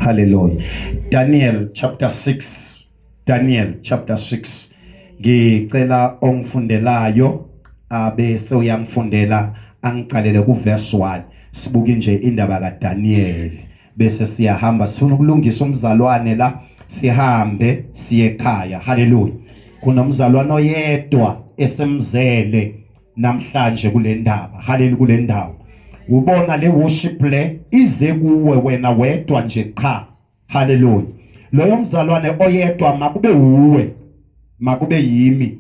Hallelujah. Daniel chapter 6. Daniel chapter 6. Ngicela ongifundelayo abe sewuyangifundela angicalele ku verse 1. Sibuke nje indaba kaDaniel bese siyahamba sifuna ukulungisa umzalwane la sihambe siye ekhaya. Hallelujah. Kunomzalwane oyedwa esemzele namhlanje kule ndaba. Hallelujah kule ndawo. Ubona le worship le ize kuwe wena wedwa nje qha. Haleluya. Loyo mzalwane oyedwa makube uwe. Makube yimi.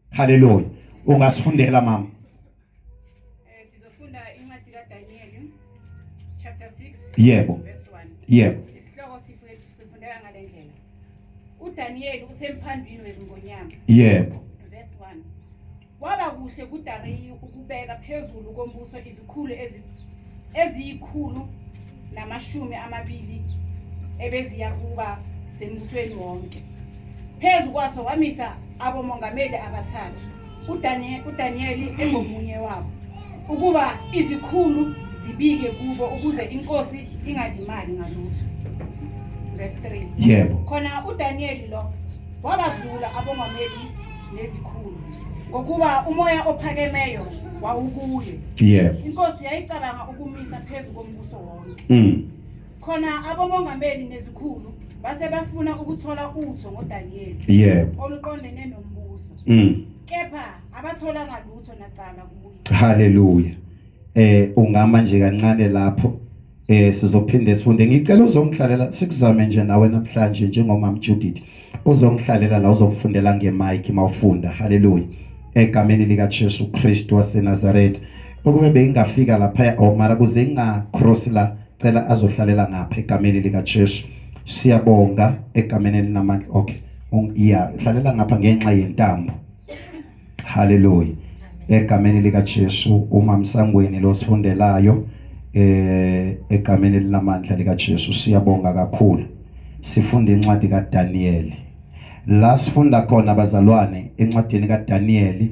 Haleluya. Ungasifundela mama. Eh sizofunda incwadi kaDaniel chapter 6. Yebo. Verse 1. Yebo. Isihloko sifundeka ngalendlela. UDaniel usemphandwini wezingonyama. Yebo. Verse 1. Kwaba kuhle kuDariyu ukubeka phezulu kombuso izikhulu ezi-120 ebeziyakuba sembusweni wonke. Phezu kwaso wamisa abomongameli abathathu, uDaniyeli engomunye wabo, ukuba izikhulu zibike kubo ukuze inkosi ingalimali ngalutho. Verse 3. Yebo. Khona uDaniyeli lo wabadlula abongameli nezikhulu ngokuba umoya ophakemeyo wawukuye. Yebo. Inkosi yayicabanga ukumisa phezu kombuso wonke. Khona abomongameli nezikhulu base bafuna ukuthola utho ngoDaniyeli. Yebo. Oluqondene nombuso. Kepha abatholanga lutho nacala kuye. Hallelujah. Ungama nje kancane lapho. Sizophinde sifunde. Ngicela uzongihlalela sikuzame nje nawe namhlanje njengomama Judith. Uzongihlalela la uzongifundela ngemic mawufunda. Hallelujah. Egameni lika Jesu Kristu waseNazaretha. Ukube bengingafika lapha oh mara kuze inga cross la cela azohlalela ngapha egameni lika Jesu. Siyabonga egameni elinamandla. Okay. Yeah, hlalela ngapha ngenxa yentambo. Hallelujah. Egameni lika Jesu uma msangweni lo sifundelayo egameni elinamandla lika Jesu siyabonga kakhulu. Sifunda incwadi kaDaniel. La sifunda khona bazalwane encwadini kaDaniel,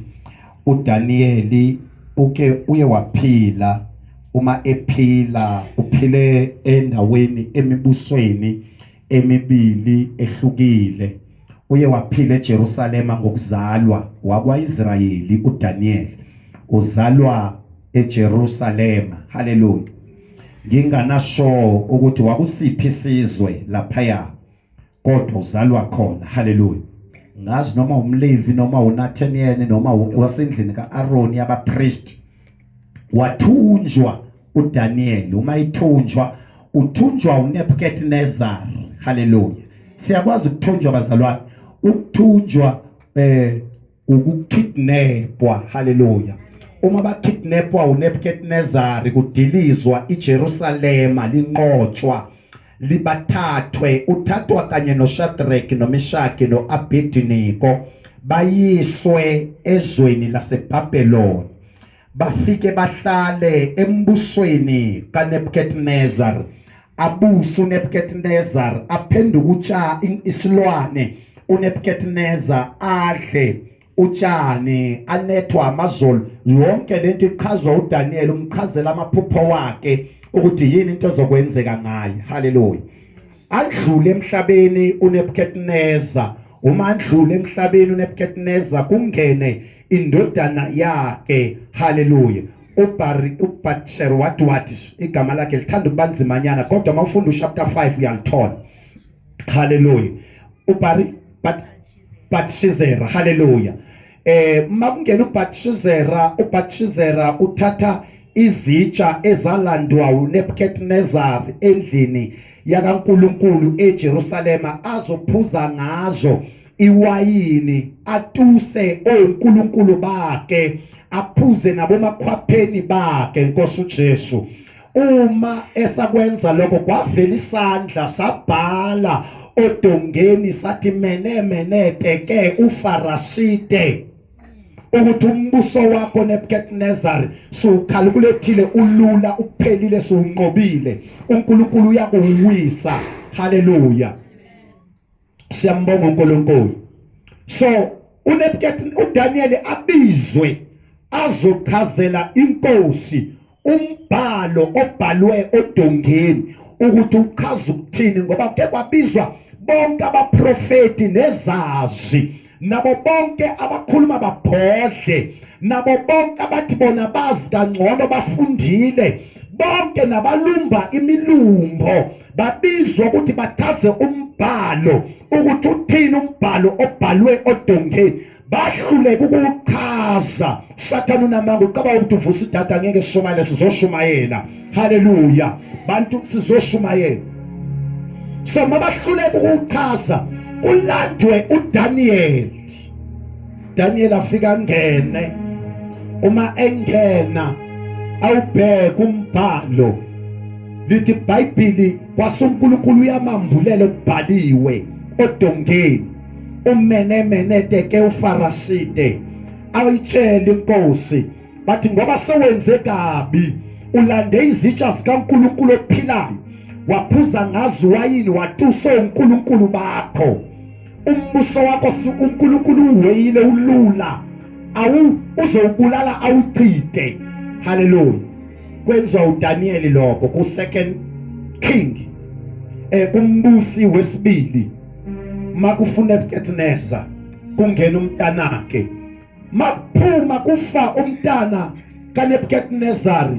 uDaniel uke uye waphila, uma ephila uphile endaweni emibusweni emibili ehlukile. Uye waphila eJerusalema ngokuzalwa wakwaIsrayeli. uDaniel uzalwa eJerusalema. Haleluya. Nginganasho ukuthi wakusiphi isizwe laphaya, kodwa uzalwa khona. Haleluya. Ngazi noma umLevi noma uNathaniel noma wasendlini kaAron yabapriest. Wathunjwa uDaniel. Uma ithunjwa, uthunjwa uNebuchadnezzar. Haleluya. Siyakwazi ukuthunjwa bazalwane. Ukuthunjwa ukukidnapwa. Haleluya. Uma bakidnapwa uNebuchadnezzar, kudilizwa iJerusalema, linqotshwa, libathathwe, uthathwa kanye noShadrach noMeshaki noAbednego, bayiswe ezweni laseBabylon. Bafike bahlale embusweni kaNebuchadnezzar. Abuse uNebuchadnezzar, aphenduke utsha isilwane uNebuchadnezzar, adle utshani, anethwa amazolo. Yonke lento ichazwa uDaniel, umchazela amaphupho wakhe ukuthi yini into ezokwenzeka ngaye. Haleluya. Adlule emhlabeni uNebuchadnezzar. Uma adlule emhlabeni uNebuchadnezzar, kungene indodana yakhe. Haleluya. uBari uBatsher wathi wathi igama lakhe lithanda ukubanzimanyana, kodwa uma ufunda uchapter 5 uyalithola. Haleluya. uBari Batshizera. Haleluya. Makungena uBatshizera, uBatshizera uthatha izitsha ezalandwa uNebuchadnezzar endlini yakaNkuluNkulu eJerusalema, azophuza ngazo iwayini, atuse onkulunkulu bakhe, aphuze nabomakhwapheni bakhe. Nkosi uJesu, uma esakwenza lokho, kwavela isandla sabhala odongeni sathi mene mene teke ufarasite, ukuthi umbuso wakho Nebuchadnezzar suwukhalkulethile, ulula, uphelile, suwunqobile, uNkulunkulu uyakuwisa. Haleluya. Siyambonga uNkulunkulu. So uNebuchadnezzar, uDaniel abizwe azochazela inkosi umbhalo obhalwe odongeni. Ukuthi uchaza ukuthini, ngoba ke kwabizwa bonke abaprofeti nezazi nabo bonke abakhuluma babhodle, nabo bonke abathi bona bazi kangcono, bafundile bonke, nabalumba imilumbo, babizwa ukuthi bachaze umbhalo, ukuthi uthini umbhalo obhalwe odongeni. Bahluleka ukuwuchaza. Sathane unamanga, ucabanga ukuthi uvusa idada. Ngeke sishumayele, sizoshumayela. Haleluya, bantu, sizoshumayela. So mabahluleka ukuwuchaza, kulandwe uDaniel. Daniel afika ngene, uma engena awubheka umbhalo, lithi iBhayibheli kwasuNkulunkulu uyamambulela okubhaliwe odongeni. Umenemenete ke uFarasite ayitshele inkosi, bathi ngoba sewenze kabi, ulande izitsha zikaNkulunkulu ophilayo, waphuza ngazo wayini, watusa uNkulunkulu bakho, umbuso wakho uNkulunkulu uweyile ulula, awu uzowubulala awuchithe. Haleluya. Kwenziwa uDaniel lokho ku Second King, kumbusi wesibili. Makufuna Nebuchadnezzar, kungena umntanakhe. Makuphuma kufa umntana kaNebuchadnezzar,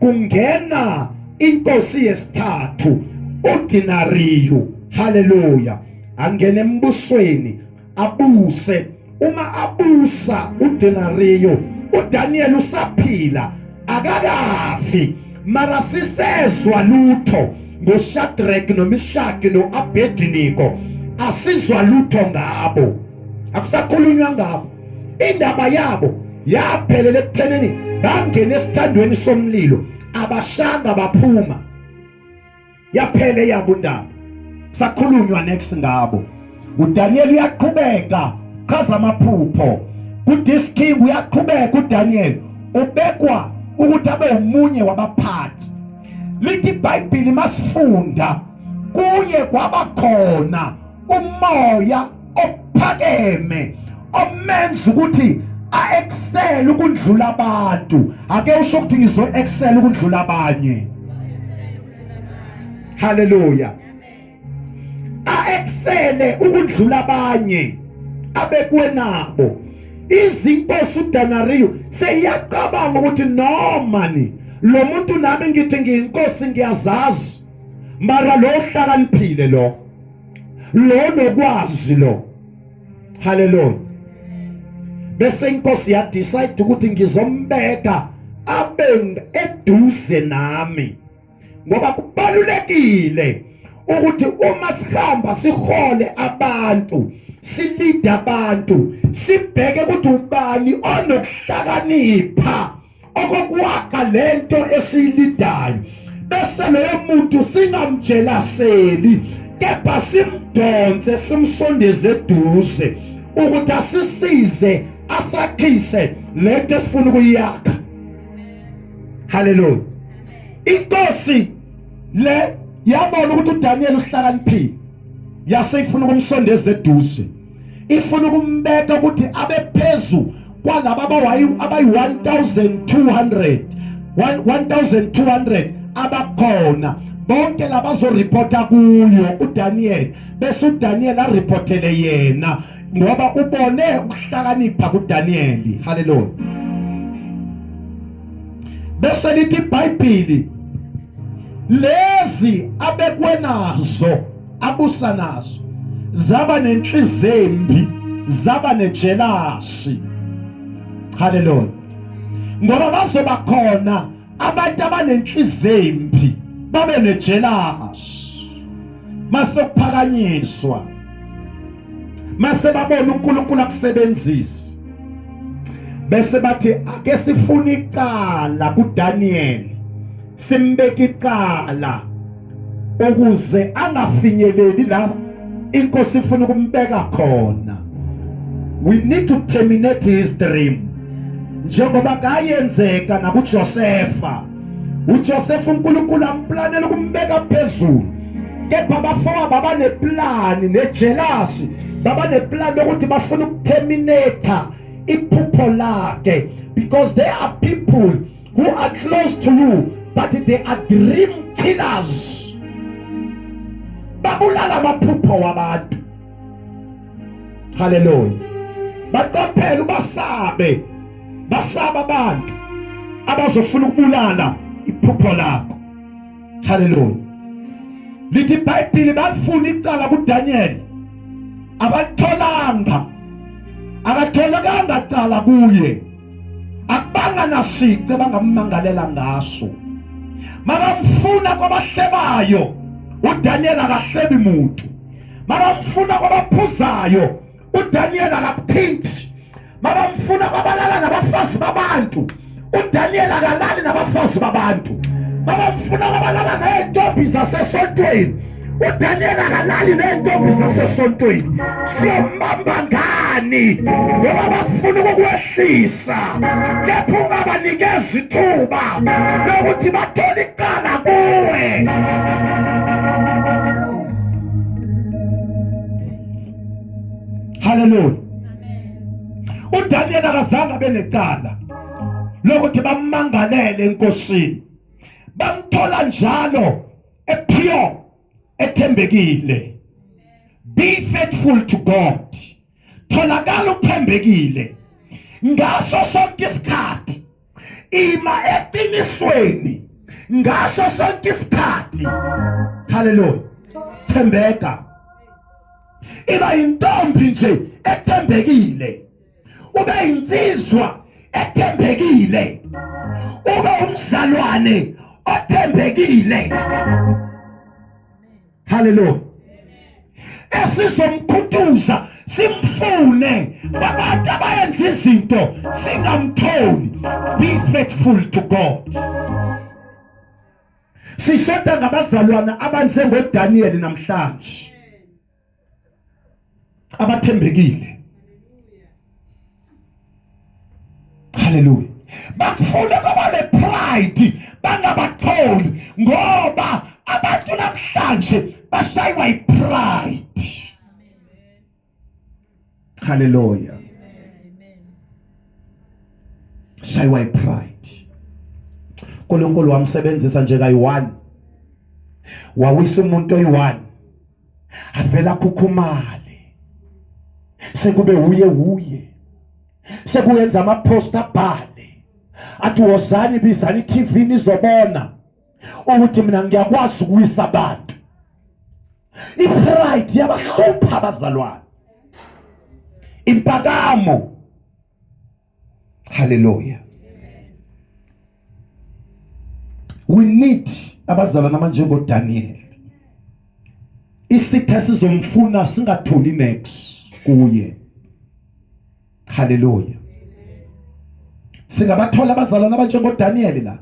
kungena inkosi yesithathu uDinariyu. Haleluya. Angena embusweni, abuse. Uma abusa uDinariyu, uDaniel usaphila, akakafi, mara sisezwa lutho ngoShadrach noMishaki noAbednego, asizwa lutho ngabo, akusakhulunywa ngabo. Indaba yabo yaphelela ekuthenini bangena esithandweni somlilo, abashanga baphuma, yaphele yabo indaba, sakhulunywa next ngabo. uDaniel uyaqhubeka chaza amaphupho ku-this king. Uyaqhubeka uDaniel, ubekwa ukuthi abe umunye wabaphathi. Lithi iBhayibheli masifunda, kuye kwaba khona umoya ophakeme omenza ukuthi a-excel ukundlula abantu. Ake usho ukuthi ngizo-excel ukundlula abanye. Haleluya. A-excele ukundlula abanye abekwe nabo. Izinkosi uDanariyu seyiyacabanga ukuthi noma ni lo muntu, nami ngithi ngiyinkosi, ngiyazazi, mara lo hlakaniphile, lo nokwazi lo. Haleluya. Bese inkosi ya decide ukuthi ngizombeka abe eduze nami, ngoba kubalulekile ukuthi uma sihamba sihole abantu, silide abantu, sibheke ukuthi ubani onokuhlakanipha okokwakha lento esiyilidayo, bese loyo muntu singamjelaseli, kepha simdonse, simsondeze eduze ukuthi asisize asakhise lento esifuna ukuyakha. Haleluya. Inkosi le yabona ukuthi uDaniel uhlakaniphile, yase ifuna ukumsondeza eduze, ifuna ukumbeka ukuthi abe phezu kwalaba abayi 1200, 1200 abakhona bonke labazoripota kuyo uDaniel, bese uDaniel aripotele yena, ngoba ubone ukuhlakanipha kuDaniel. Haleluya. Bese lithi iBhayibheli, lezi abekwe nazo, abusa nazo, zaba nenhliziyo embi, zaba nejelasi. Haleluya. Ngoba bazoba khona abantu abanenhliziyo embi, babe nejelasi mase kuphakanyiswa, mase babona uNkulunkulu akusebenzisa, bese bathi ake sifune icala kuDaniel, simbeke icala ukuze angafinyeleli la inkosi ifuna ukumbeka khona. We need to terminate his dream, njengoba kayenzeka nakuJosefa. uJoseph uNkulunkulu amplanela ukumbeka phezulu, kepha abafowabo babaneplani nejelasi, babaneplani lokuthi bafuna ukuterminate iphupho lakhe, because there are people who are close to you but they are dream killers. Babulala amaphupho wabantu. Haleluya. Baqaphela ubasabe. Basaba abantu abazofuna ukubulala iphupho lakho. Haleluya. Lithi iBhayibheli balifuna icala kuDaniel. Abalitholanga. Akatholakanga cala kuye. Akubanga nasici abangammangalela ngaso. Makamfuna kwabahlebayo uDaniel akahlebi muntu. Makamfuna kwabaphuzayo uDaniel akaphinti. Mabamfuna kwabalala nabafazi babantu. uDaniel akalali nabafazi babantu. Mabamfuna kwabalala nezintombi zasesontweni. uDaniel akalali nezintombi zasesontweni. Siyombamba ngani? Ngoba bafuna ukukwehlisa. Kepha ungabanikeza ithuba lokuthi bathole icala kuwe. Hallelujah. uDaniel akazange abe necala lokuthi bammangalele enkosini bamthola njalo epure ethembekile be faithful to God tholakala uthembekile ngaso sonke isikhathi ima eqinisweni ngaso sonke isikhathi haleluya thembeka iba intombi nje ethembekile ube insizwa ethembekile ube umzalwane othembekile haleluya esizomkhuthuza simfune abantu abayenza izinto singamtholi be faithful to God sishoda ngabazalwana abanjengoDaniel namhlanje abathembekile haleluya bakufuna kwaba nepride bangabatholi ngoba abantu namhlanje bashaywa ipride haleluya shaywa ipride uNkulunkulu wamsebenzisa nje kayi-one wawisa umuntu oyi-one avela akhukhumale sekube wuye wuye sekuyenza amapost abhale athi wozani bizani i-TV nizobona ukuthi mina ngiyakwazi ukuwisa abantu ipride yabahlupha abazalwane impakamo haleluya we need abazalwane abanjengoDaniel isitha sizomfuna singatholi next kuye haleluya singabathola abazalwane abanjengoDaniel la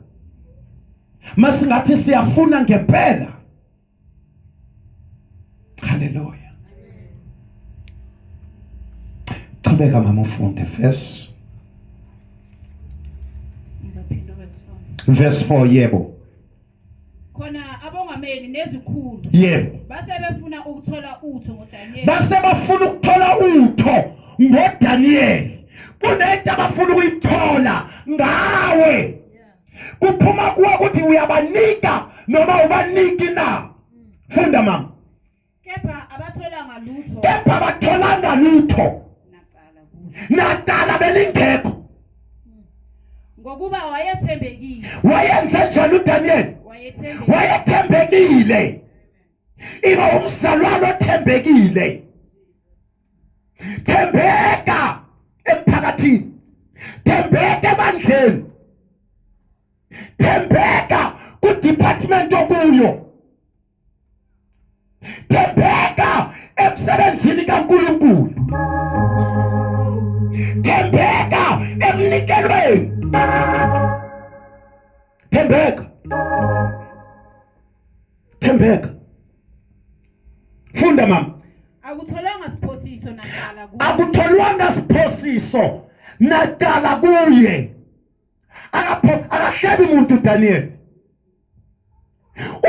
masingathi siyafuna ngempela Haleluya. Qhubeka mama ufunde verse verse 4 yebo. Khona abongameli nezikhulu yebo base befuna ukuthola utho ngoDaniel base bafuna ukuthola utho ngoDaniel kunento abafuna ukuyithola ngawe kuphuma kuwe ukuthi uyabanika noma ubaniki na funda mama kepha abatholanga lutho kepha abatholanga lutho nacala belingekho ngokuba wayethembekile wayenze njani uDaniel wayethembekile iba umzalwane othembekile thembeka emphakathini thembeka ebandleni thembeka ku-department okuyo thembeka emsebenzini kaNkulunkulu thembeka emnikelweni thembeka thembeka funda mama akutholwanga siphosiso nacala kuye akutholwanga siphosiso nacala kuye akapho akahlebi muntu uDaniel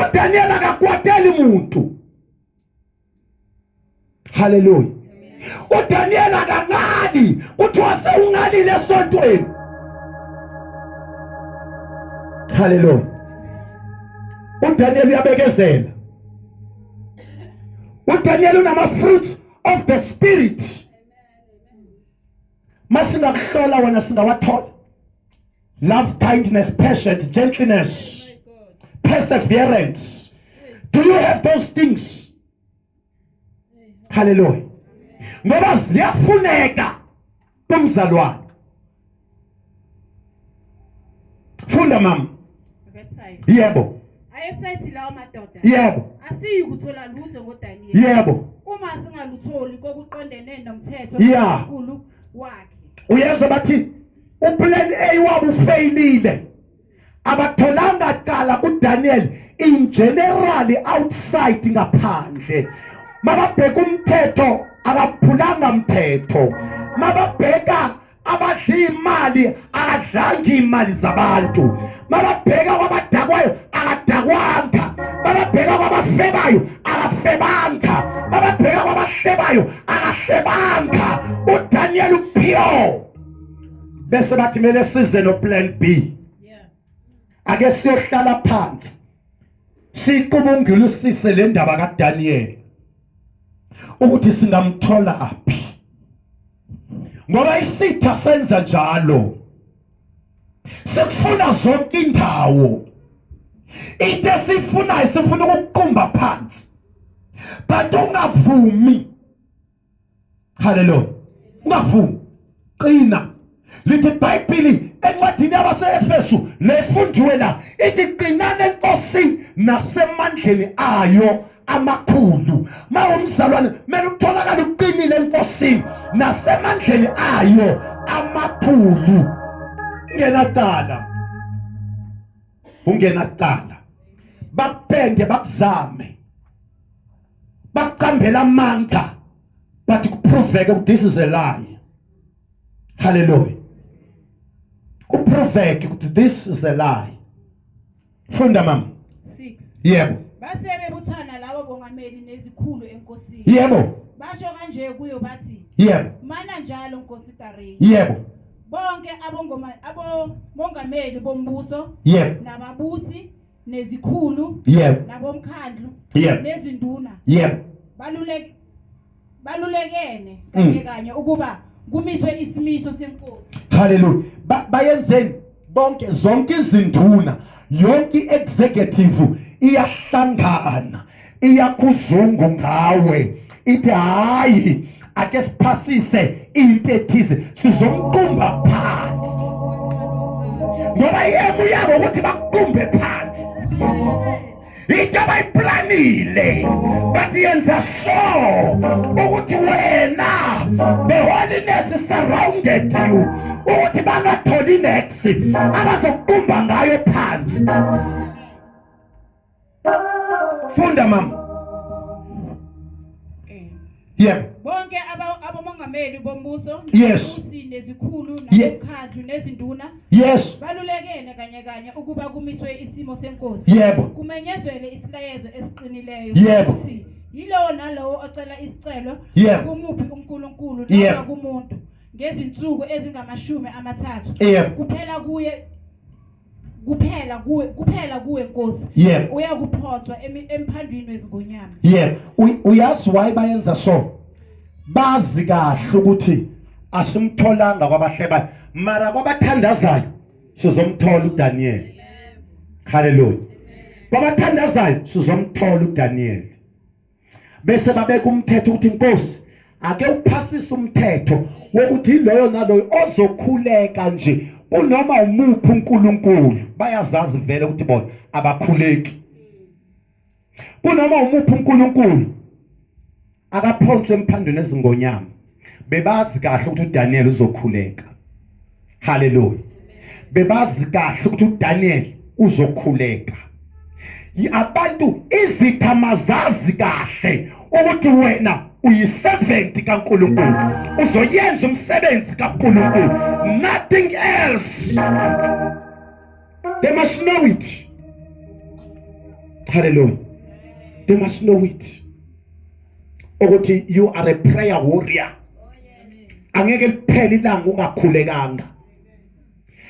uDaniel akakwateli muntu haleluya uDaniel akangali kuthiwa sewungalile esontweni haleluya uDaniel uyabekezela uDaniel unama fruits of the spirit. Masingakuhlola wena singawathola. Love, kindness, patience, gentleness, perseverance. Do you have those things? Hallelujah. Ngoba ziyafuneka kumzalwane. Funda mama. Verse 5. Yebo. Ayesethi lawo madoda. Yebo. Asiyi kuthola lutho ngoDaniel. Yebo. Uma singalutholi kokuqondene nomthetho kaNkulunkulu wakhe. Uyezwa bathi uplan A wabo ufailile. Abatholanga cala kuDaniel in general outside ngaphandle. Mababheka umthetho akaphulanga mthetho. Mababheka abadla imali akadlanga imali zabantu. Mababheka kwabadakwayo akadakwanga. Mababheka kwabafebayo akafebanga. Mababheka kwabahlebayo akahlebanga. uDaniel upure. Bese bathi mele size no plan B. Ake siyohlala phansi siqubungulisise le ndaba kaDaniel ukuthi singamthola phi, ngoba isitha senza njalo, sikufuna zonke indawo. Into esifunayo, sifuna ukuqumba phansi, but ungavumi. Haleluya, ungavumi, qina. Lithi iBhayibheli encwadini yabaseEfesu lefundiwe la, ithi qinani eNkosini nasemandleni ayo amakhulu. Mawumzalwane kumele utholakale uqinile eNkosini nasemandleni ayo amakhulu. Ungenacala, ungenacala, bakupende, bakuzame, bakuqambela amanga, but kuproveke ukuthi this is a lie. Hallelujah, kuproveke ukuthi this is a lie. Funda mama. 6. Yebo. Base bebuthana labo bongameli nezikhulu enkosini. Yebo. Basho kanje kuyo bathi. Yebo. Mana njalo nkosi Dareyu. Yebo. Bonke abongoma abomongameli bombuso. Yebo. Nababusi nezikhulu. Yebo. Nabomkhandlu. Yebo. Nezinduna. Yebo. Baluleke balulekene kanye kanye ukuba kumiswe isimiso senkosi. Hallelujah. Bayenzeni bonke, zonke izinduna, yonke i-executive iyahlangana, iyakhuzungu ngawe, ithi hayi, ake siphasise into ethize, sizomqumba phansi, ngoba yebo yabo ukuthi bakuqumbe phansi, into abayiplanile. But yenza sure ukuthi wena, the holiness surrounded you, ukuthi bangatholi nex abazokuqumba ngayo phansi. Funda mama. Yebo. Bonke abomongameli bombuso, nezikhulu, nabomkhandlu, nezinduna, balulekene kanye kanye ukuba kumiswe isimo senkosi. Kumenyezelwe isilayezo esiqinileyo ukuthi yilowo nalowo ocela isicelo kumuphi uNkulunkulu noma kumuntu ngezinsuku ezingama-30 kuphela kuye kuphela kuwe, kuphela kuwe nkosi, uyakuphonswa emphandwini wezingonyama. Yebo. Uyazi why bayenza so? Bazi kahle ukuthi asimtholanga kwabahlebayo, mara kwabathandazayo sizomthola uDaniel. Hallelujah. Kwabathandazayo sizomthola uDaniel. Bese babeka umthetho ukuthi inkosi ake uphasise umthetho wokuthi loyo naloyo ozokhuleka nje kunoma umuphi uNkulunkulu, bayazazi vele ukuthi bona abakhuleki kunoma umuphi uNkulunkulu, akaphonswe emphandweni ezingonyama. Bebazi kahle ukuthi uDaniel uzokhuleka. Haleluya. Bebazi kahle ukuthi uDaniel uzokhuleka. Abantu izitha mazazi kahle ukuthi wena uyiservant kaNkulunkulu, uzoyenza umsebenzi kaNkulunkulu, nothing else. They must know it. Hallelujah. They must know it ukuthi you are a prayer warrior. Angeke liphele ilanga ungakhulekanga,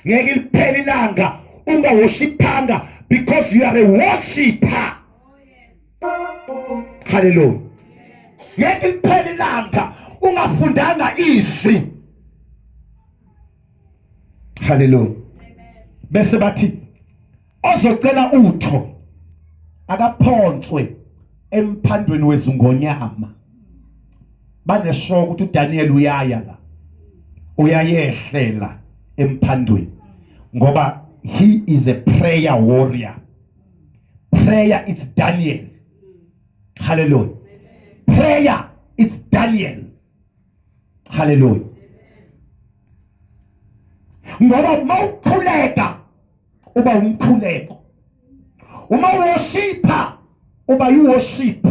ngeke liphele ilanga ungaworshiphanga, because you are a worshipper. Hallelujah. Ngeke liphele ilanga ungafundanga izwi. Hallelujah. Bese bathi ozocela utho akaphonswe emphandweni wezingonyama. Banesho ukuthi uDaniel uyaya la. Uyayehlela emphandweni ngoba he is a prayer warrior. Prayer it's Daniel. Hallelujah. Prayer it's Daniel. Hallelujah. Ngoba uma ukhuleka uba umkhuleko. Uma worshipha uba iworship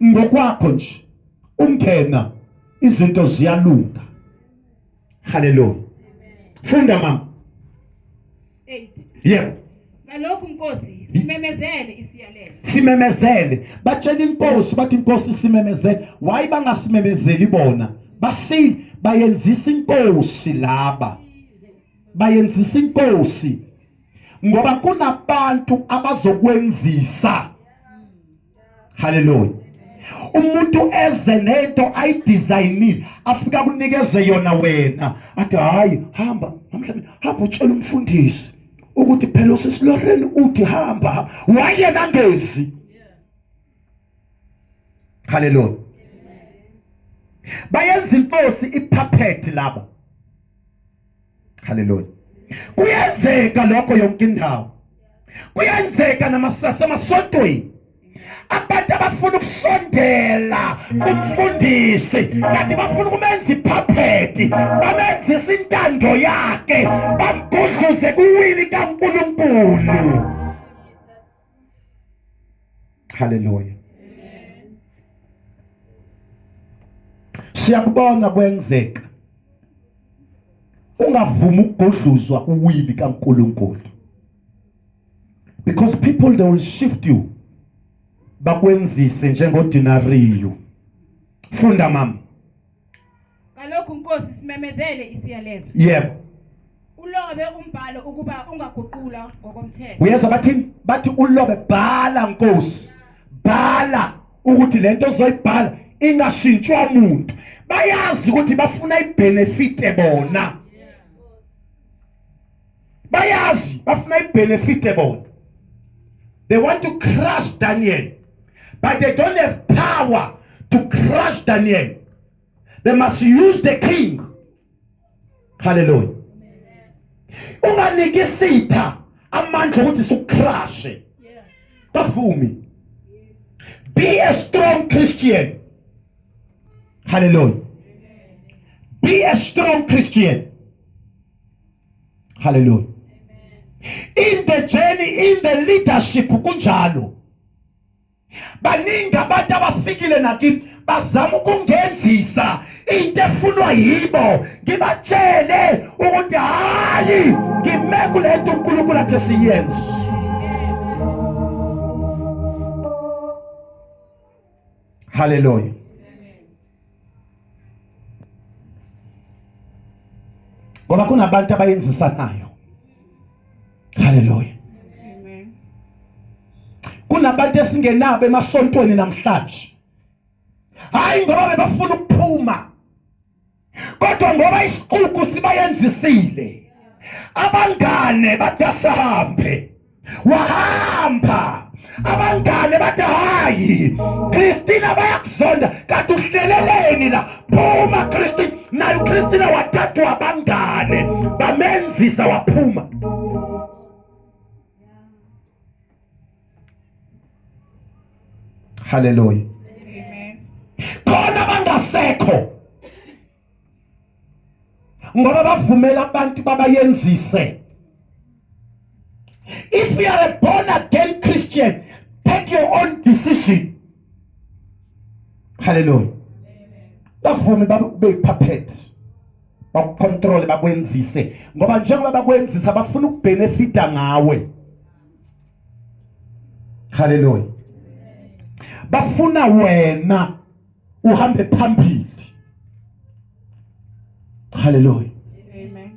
ngokwakho nje. Ungena izinto ziyalunga. Hallelujah. Funda mama. 8. Yebo. Ngalokhu Nkosi simemezele isiyalezo. Simemezele. Batshela inkosi bathi inkosi simemezele. Why bangasimemezeli bona? Basi bayenzisa inkosi laba. Bayenzisa inkosi. Ngoba kunabantu abazokwenzisa. Hallelujah. Umuntu eze nento ayidesignile afika kunikeze yona wena athi hayi hamba mhlawumbe hamba utshela umfundisi ukuthi phela usisi Lorraine uthi hamba wayena ngezi. Hallelujah. Bayenza inkosi ipuppet laba. Hallelujah. Kuyenzeka lokho yonke indawo. Kuyenzeka namasasa emasontweni. Abantu abafuna ukusondela kumfundisi kanti bafuna ukumenza iphaphethi, bamenzisa intando yakhe, bamgudluze kuwili kaNkulunkulu. Hallelujah. Siyakubona kwenzeka. Ungavumi ukugudluzwa uwili kaNkulunkulu. Because people they will shift you. Bakwenzise njengodinariyu. Funda mama. Kalokhu Nkosi simemezele isiyalezo. Yebo. Ulobe umbhalo ukuba ungaguqulwa ngokomthetho. Uyezwa bathini? Bathi ulobe bhala Nkosi. Bhala ukuthi lento ozoyibhala ingashintshwa umuntu. Bayazi ukuthi bafuna ibenefit bona. Bayazi bafuna ibenefit bona. They want to crush Daniel. But they don't have power to crush Daniel. They must use the king. Hallelujah. Unganiki isitha amandla ukuthi sucrashe. Bafumi. Be a strong Christian. Hallelujah. Be a strong Christian. Hallelujah. In the journey, in the leadership kunjalo. Baningi abantu abafikile nakimi bazama ukungenzisa into efunwa yibo, ngibatshele ukuthi hayi, ngime kule nto uNkulunkulu athe siyenze. Hallelujah. Ngoba kunabantu abayenzisanayo. Hallelujah. Amen. Kunabantu esingenabo emasontweni namhlanje. Hayi ngoba bebafuna ukuphuma. Kodwa ngoba isiquku sibayenzisile. Abangane bathi asahambe. Wahamba. Abangane bathi hayi Christina bayakuzonda kanti uhleleleni la phuma Christina. Naye uChristina wathathwa abangane bamenzisa waphuma. Hallelujah. Amen. Khona bangasekho ngoba bavumela abantu babayenzise. If you are a born again Christian, take your own decision. Hallelujah. Bavumi babe ipuppet. Bakucontrol bakwenzise ngoba njengoba bakwenzisa bafuna ukubenefita ngawe. Hallelujah. Bafuna wena uhambe phambili. Hallelujah. Amen.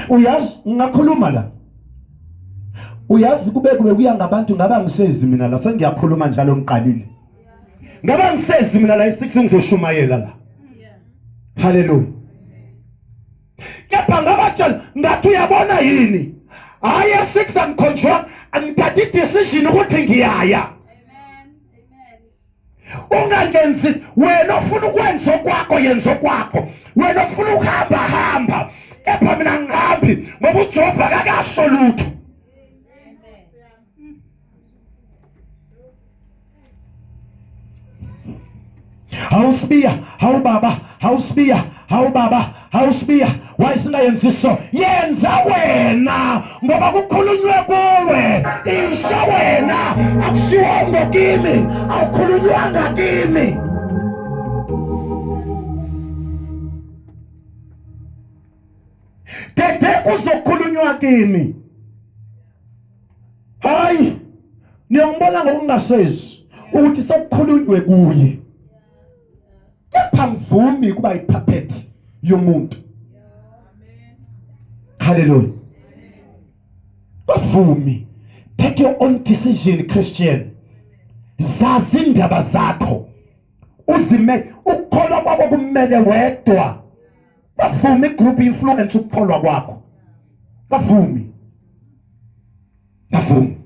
Uyazi ngakhuluma la. Uyazi kube kube kuya ngabantu ngaba ngisezi mina la, sengiyakhuluma njalo ngiqalile. Ngaba ngisezi mina la i6 ngizoshumayela la. Haleluya. Kepha ngabatshela ngathi uyabona yini? Hayi e6 angikhonjwa, angithatha i-decision ukuthi ngiyaya. Ungangenzi wena ofuna ukwenza okwakho, yenza okwakho. Wena ofuna ukuhamba hamba, kepha mina ngihambi ngoba uJehova akakasho lutho. Hawusibiya, hawu baba, hawusibiya, hawu baba, hawusibiya, why singayenzi so? Yenza wena ngoba kukhulunywe kuwe, isho wena, akushiwongo kimi, awukhulunywanga kimi. Dede kuzokhulunywa kimi. Hayi, niyongibona ngokungasezi ukuthi sekukhulunywe kuye. Kepha ngivumi kuba ipuppet yomuntu. Hallelujah. Bavumi. Take your own decision, Christian. Zazi indaba zakho. Uzime ukukholwa kwakho kumele wedwa. Bavumi group influence ukukholwa kwakho. Bavumi. Bavumi.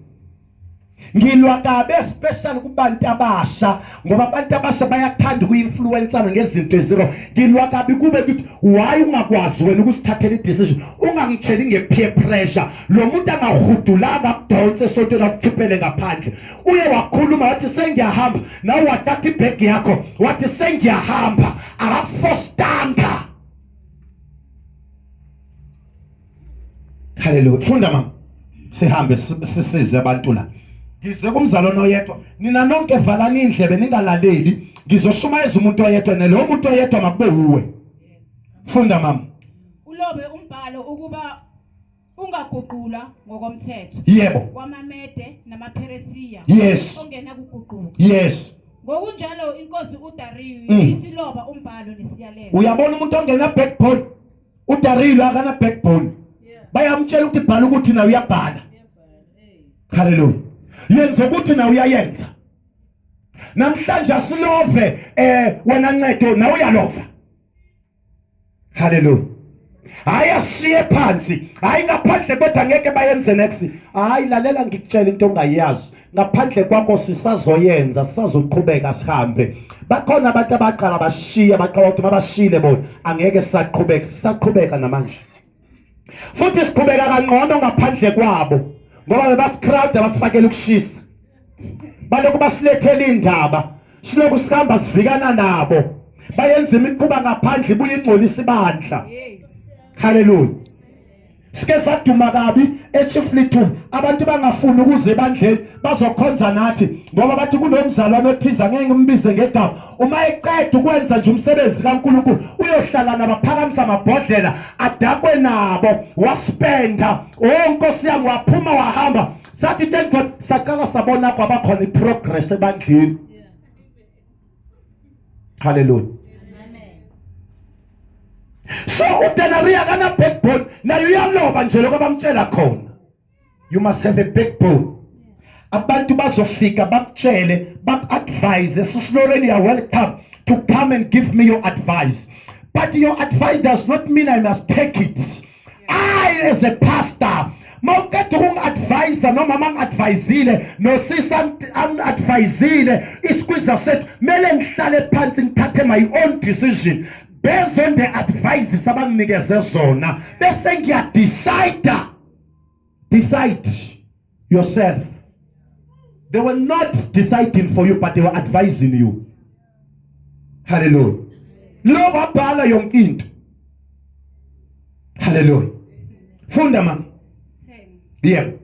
Ngilwa kabi especially kubantu abasha ngoba abantu abasha bayathanda ukuinfluencana ngezinto eziro. Ngilwa kabi kube ukuthi why ungakwazi wena ukusithathela i-decision, ungangitsheli nge-peer pressure. Lo muntu angahudulanga akudonse esontweni akukhiphele ngaphandle. Uye wakhuluma wathi sengiyahamba, nawe wathatha ibhegi yakho wathi sengiyahamba, akakufostanga. Haleluya. Funda mama. Sihambe sisize abantu la. Ngize kumzalwane oyedwa. Nina nonke valani indlebe ningalaleli. Ngizoshumayeza umuntu oyedwa nalowo muntu oyedwa makube uwe. Funda mama. Ulobe umbhalo ukuba ungaguqula ngokomthetho. Yebo. WamaMede namaPheresiya. Yes. Ongena kuguquka. Yes. Ngokunjalo inkosi uDariyu isiloba umbhalo nesiyalelo. Uyabona umuntu ongena backbone. UDariyu akana backbone. Bayamtshela ukuthi bhala ukuthi nawe uyabhala. Hallelujah. Yenza ukuthi nawe uyayenza. Namhlanje asilove wena ncedo nawe uyalova. Hallelujah. Hayi ashiye phansi, hayi ngaphandle kodwa ngeke bayenze next. Hayi lalela ngikutshela into ongayazi. Ngaphandle kwakho sisazoyenza, sisazoqhubeka sihambe. Bakhona abantu abaqala bashiya, baqala ukuthi mabashile bona angeke sisaqhubeka, sisaqhubeka namanje. Futhi siqhubeka kangcono ngaphandle kwabo ngoba bebasicrowd basifakela ukushisa. Balokhu basilethela indaba, silokhu sihamba sivikana nabo. Bayenza imikhuba ngaphandle ibuye ingcolisa ibandla. Hallelujah. Sike saduma kabi eChief Little, abantu bangafuni ukuze ebandleni bazokhonza nathi ngoba bathi kunomzalwane othize angeke ngimbize ngegama. Uma eqeda ukwenza nje umsebenzi kaNkulunkulu uyohlala nabaphakamisa amabhodlela adakwe nabo, waspenda. Oh Nkosi yami, waphuma wahamba. Sathi thank God, saqala sabona kwabakhona iprogress ebandleni. Hallelujah. So uDenaria akana backbone, naye uyaloba nje lokho abamtshela khona. You must have a backbone. Abantu bazofika bakutshele, baku-advise. Sisiloreni, you are welcome to come and give me your advice. But your advice does not mean I must take it. I as a pastor, mawuqeda ukungi-advise noma mangi-advisile nosisi angi-advisile isikwiza sethu, kumele ngihlale phansi ngithathe my own decision based on the advices abanginikeze zona, bese ngiyadecide. Decide yourself. They were not deciding for you, but they were advising you. Hallelujah. Lo wabhala yonke into. Hallelujah. Funda mama. Yebo.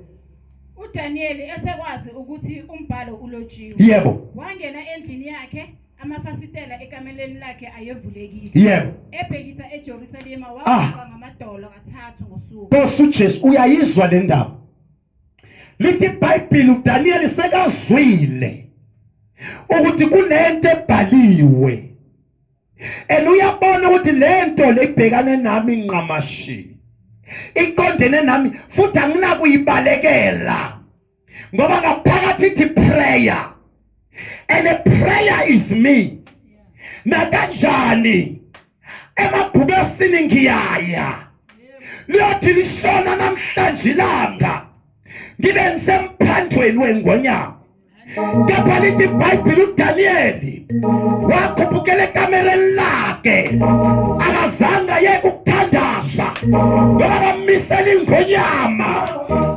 uDaniel esekwazi ukuthi umbhalo ulotshiwe. Yebo. Wangena endlini yakhe, amafasitela ekameleni lakhe ayevulekile. Yebo. Ebhekisa eJerusalema waguqa ngamadolo kathathu ngosuku. Nkosi uJesu uyayizwa le ndaba. Lithi iBhayibheli uDaniel sekazwile ukuthi kunento ebhaliwe. And uyabona ukuthi lento leyibhekane nami nqamashi. Iqondene nami futhi anginakuyibalekela ngoba ngaphakathi ithi prayer and a prayer is me. Nakanjani emabhubesini ngiyaya liyothi lishona namhlanje ilanga ngibe ngisemphandweni wengonyama. Kepha lithi iBhayibheli uDaniyeli wakhuphukela ekamereni lakhe, akazange ayeke ukuthandaza ngoba bammisela ingonyama.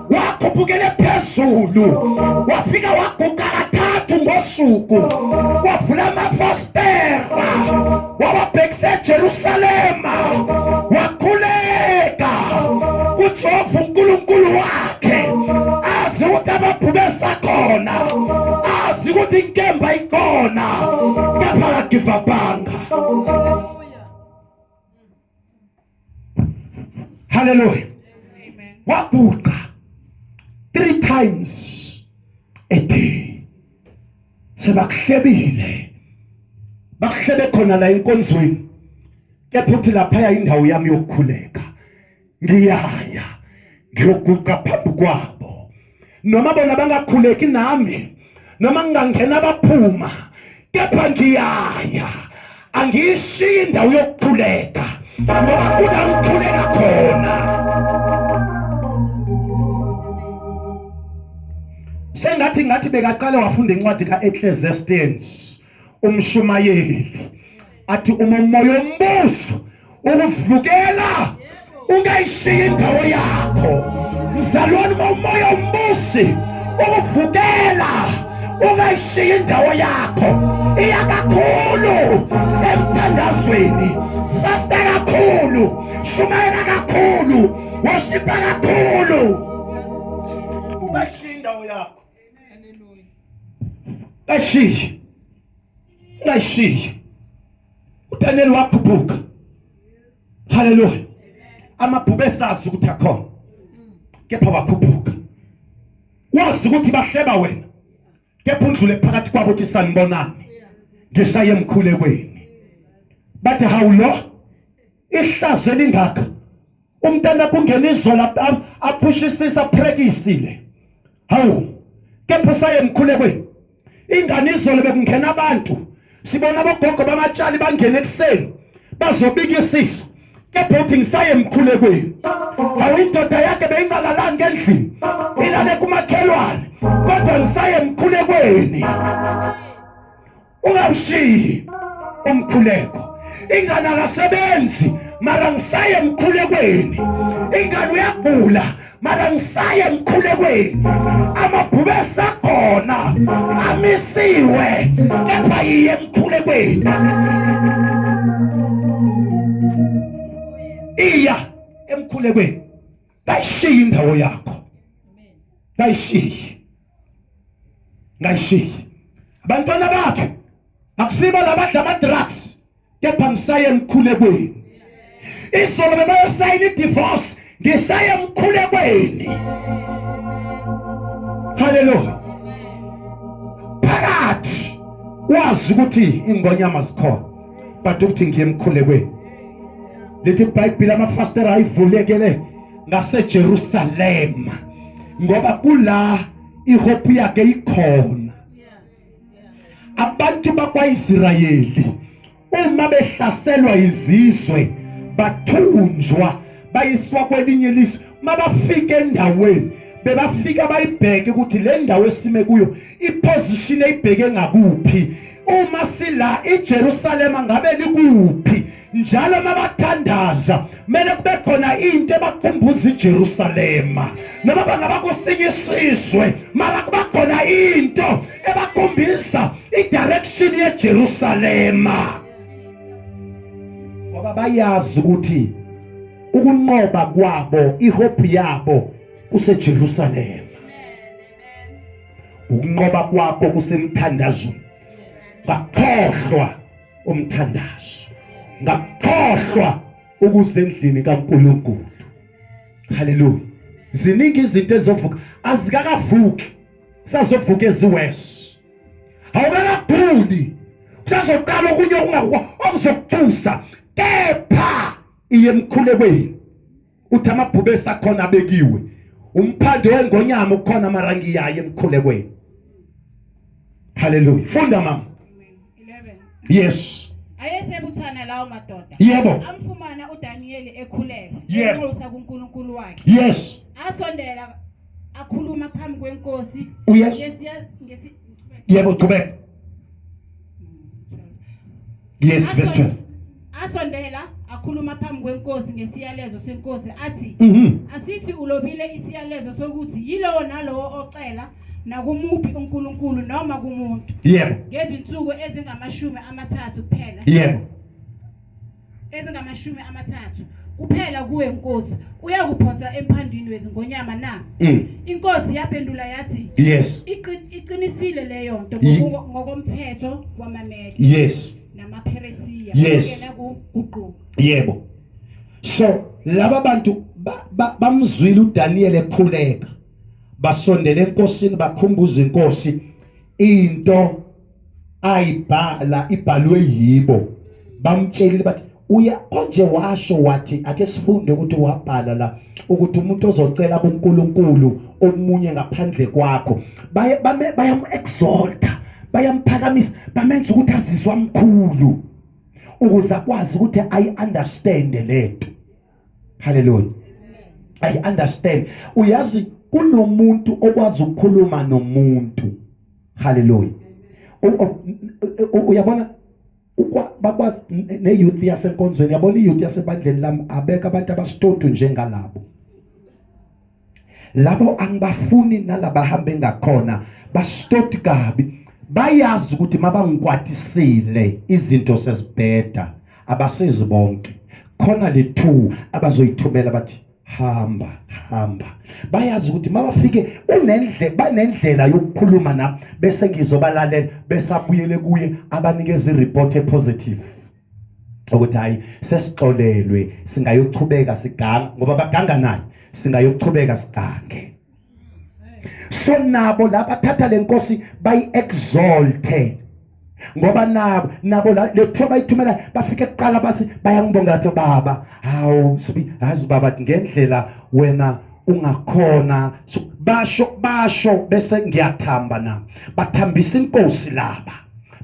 Wakhuphukele phezulu wafika waguqa kathathu ngosuku, wavula amafastera wawabhekisa eJerusalema, wakhuleka kuJehova uNkulunkulu wakhe, azi ukuthi amabhubesi akhona, azi ukuthi inkemba ikhona, kepha akagivabhanga. Haleluya. Waguqa 3 times a day. Sebakuhlebile, bakuhlebe khona la enkonzweni, kepha uthi laphaya indawo yami yokukhuleka, ngiyaya ngiyoguqa phambi kwabo, noma bona bangakhuleki nami, noma ngingangena baphuma, kepha ngiyaya, angiyishiyi indawo yokukhuleka ngoba kuna ngikhuleka khona. Sengathi ngathi bekaqale wafunda incwadi ka-Ecclesiastes umshumayeli, athi uma umoya ombuso ukuvukela ungayishiyi indawo yakho mzalwane. Uma umoya umbusi ukuvukela ungayishiyi indawo yakho, iya kakhulu emthandazweni, fasta kakhulu, shumayela kakhulu, worship-a kakhulu, ungayishiyi indawo yakho. Ungayishiyi, ungayishiyi. uDaniel wakhuphuka. Haleluya. Amabhubesi azi ukuthi akhona, kepha wakhuphuka. Wazi ukuthi bahleba wena, kepha undlule phakathi kwabo uthi sanibonani, ngishaye emkhulekweni. Bathi hawu, lo ihlazo elingaka, umntana kungena izolo aphushisa aprekisile, hawu, kepha usaye emkhulekweni. Ingane izolo bekungena abantu, sibona abogogo bamatshali bangena ekuseni bazobika isisu, kepha uthi ngisaye emkhulekweni. Hawu, indoda yakhe beyingalalanga endlini, ilale kumakhelwane, kodwa ngisaye emkhulekweni. Ungamshiyi umkhuleko. Ingane akasebenzi, mara ngisaye emkhulekweni. Ingane uyagula, mara ngisaye emkhulekweni. Amabhubesi akhona amisiwe, kepha yiye emkhulekweni. Iya emkhulekweni, kayishiyi indawo yakho, kayishiyi, ngayishiyi. Abantwana bakhe akusibo labadla ama-drugs, kepha ngisaye emkhulekweni. Izolo bebayosayina i-divorce, ngisaye emkhulekweni. Haleluya. Phakathi wazi ukuthi ingonyama zikhona, but ukuthi ngiye emkhulekweni. Lithi iBhayibheli amafastera ayivulekele ngaseJerusalema, ngoba kula ihope yakhe ikhona. Abantu bakwaIsrayeli uma behlaselwa izizwe bathunjwa bayiswa kwelinye ilizwe, mabafika endaweni bebafika bayibheke ukuthi le ndawo esime kuyo iposition eyibheke ngakuphi, uma sila iJerusalema ngabe likuphi. Njalo mabathandaza mele kube khona into ebakhumbuza iJerusalema, noma bangaba kusinye isizwe, mara kuba khona into ebakhombisa idirection yeJerusalema, ngoba bayazi ukuthi ukunqoba kwabo, ihope yabo kuseJerusalema. Ukunqoba kwakho kusemthandazweni. Ngakhohlwa umthandazo, ngakhohlwa ukuze endlini kaNkulunkulu. Haleluya. Ziningi izinto ezizovuka, azikakavuki, kusazovuka eziwes. Awukakaguli, kusazoqala okunye okuzokuthusa, kepha iye emkhulekweni. Uthi amabhubesi akhona abekiwe. Umphando wengonyama ukhona mara ngiyaye emkhulekweni. Hallelujah. Funda mama. 11. Yes. Ayesebuthana lawo madoda. Yebo. Amfumana uDaniyeli ekhuleka. Yebo. Enxusa kuNkulunkulu wakhe. Yes. Asondela akhuluma phambi kwenkosi. Uyes. Ngesiya ngesi Yebo, qhubeka. Yes, verse 12. Asondela akhuluma phambi kwenkosi ngesiyalezo senkosi athi Asithi ulobile isiyalezo sokuthi yilowo nalowo ocela nakumuphi uNkulunkulu noma kumuntu. Yebo. Ngezinsuku ezingama-30 kuphela. Yebo. Ezingama-30 kuphela kuwe nkosi uyakuphonsa emphandwini wezingonyama na? Inkosi yaphendula yathi Yes. Iqinisile leyo nto ngokomthetho wamaMede. Yes. NamaPheresiya. Yes. Kuguquka. Yebo. So laba bantu bamzwile uDaniel ekhuleka. Basondele enkosini bakhumbuza inkosi into ayibhala ibhalwe yibo. Bamtshelile bathi uya konje washo wathi ake sifunde ukuthi wabhala la ukuthi umuntu ozocela kuNkulunkulu omunye ngaphandle kwakho baye bayam-exalta bayamphakamisa bamenza ukuthi azizwa mkhulu ukuze akwazi ukuthi ayi-understande lento. Haleluya. I understand. Uyazi kunomuntu okwazi ukukhuluma nomuntu. Haleluya. Uyabona bakwazi ne-youth yasenkonzweni, yabona i-youth yasebandleni lami abekho abantu abasitotu njengalabo. Labo angibafuni nalabahambe ngakhona basitoti kabi. Bayazi ukuthi mabangikwatisile izinto sezibheda abasizi bonke. Khona le two abazoyithumela bathi hamba hamba. Bayazi ukuthi mabafike unendle banendlela yokukhuluma nami bese ngizobalalela bese abuyele kuye abanikeza ireport epositive. Ukuthi hayi sesixolelwe singayochubeka siganga ngoba baganga naye singayochubeka sigange. So nabo laba thatha lenkosi bayi exalte ngoba nabo le thuba bayithumela bafike kuqala basi bayangibonga bathi baba hawu sibi hazi baba ngendlela wena ungakhona. So, basho bese ngiyathamba na bathambisa inkosi laba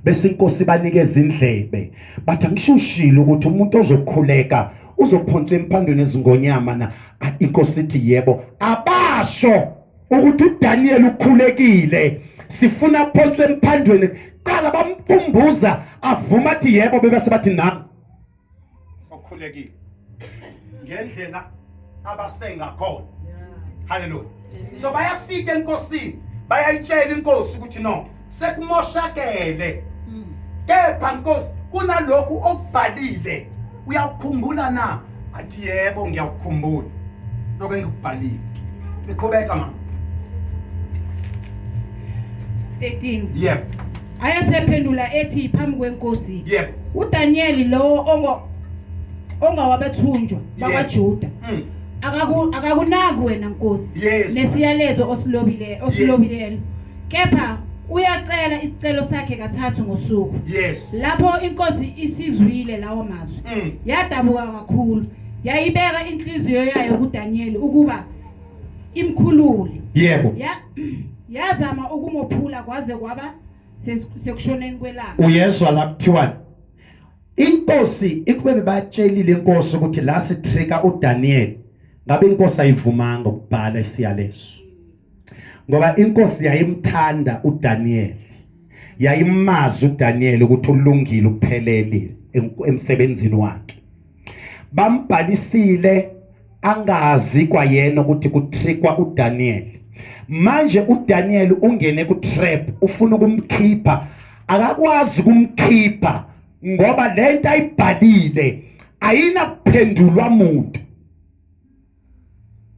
bese inkosi banikeza indlebe bathi angishushile ukuthi umuntu ozokhuleka uzophonswa emphandweni ezingonyama na. Inkosi ithi yebo. Abasho ukuthi uDaniel ukhulekile sifuna aphonswe emphandweni. Qala bamkhumbuza avuma athi yebo bese bathi nami okhulekile ngendlela abasenga khona. Hallelujah. So bayafika enkosini bayayitshela inkosi ukuthi no sekumoshakele kepha nkosi kunalokhu okubhalile uyakukhumbula na? Athi yebo ngiyakukhumbula lokho engikubhalile. Iqhubeka mama. 13. Yebo. Ayesephendula ethi phambi kwenkosi. Yebo. uDaniel lowo ongawabethunjwa bakwaJuda. Akakunaki wena nkosi. Yes. Nesiyalezo osilobile osilobileyo. Kepha uyacela isicelo sakhe kathathu ngosuku. Yes. Lapho inkosi isizwile lawo mazwi. Yadabuka kakhulu. Yayibeka inhliziyo yayo kuDaniel ukuba imkhulule. Yebo. Yazama ukumophula kwaze kwaba sekushoneni kwelanga. Uyezwa la kuthiwa inkosi ikube bebatshelile inkosi ukuthi la sitrika uDaniel ngabe inkosi ayivumanga ukubhala isiyalezo. Ngoba inkosi yayimthanda uDaniel. Yayimazi uDaniel ukuthi ulungile uphelele emsebenzini wakhe. Bambhalisile angazi kwayena ukuthi kutrikwa uDaniel. Manje uDaniel ungene ku trap ufuna ukumkhipha akakwazi ukumkhipha ngoba lento ayibhalile ayinakuphendulwa muntu.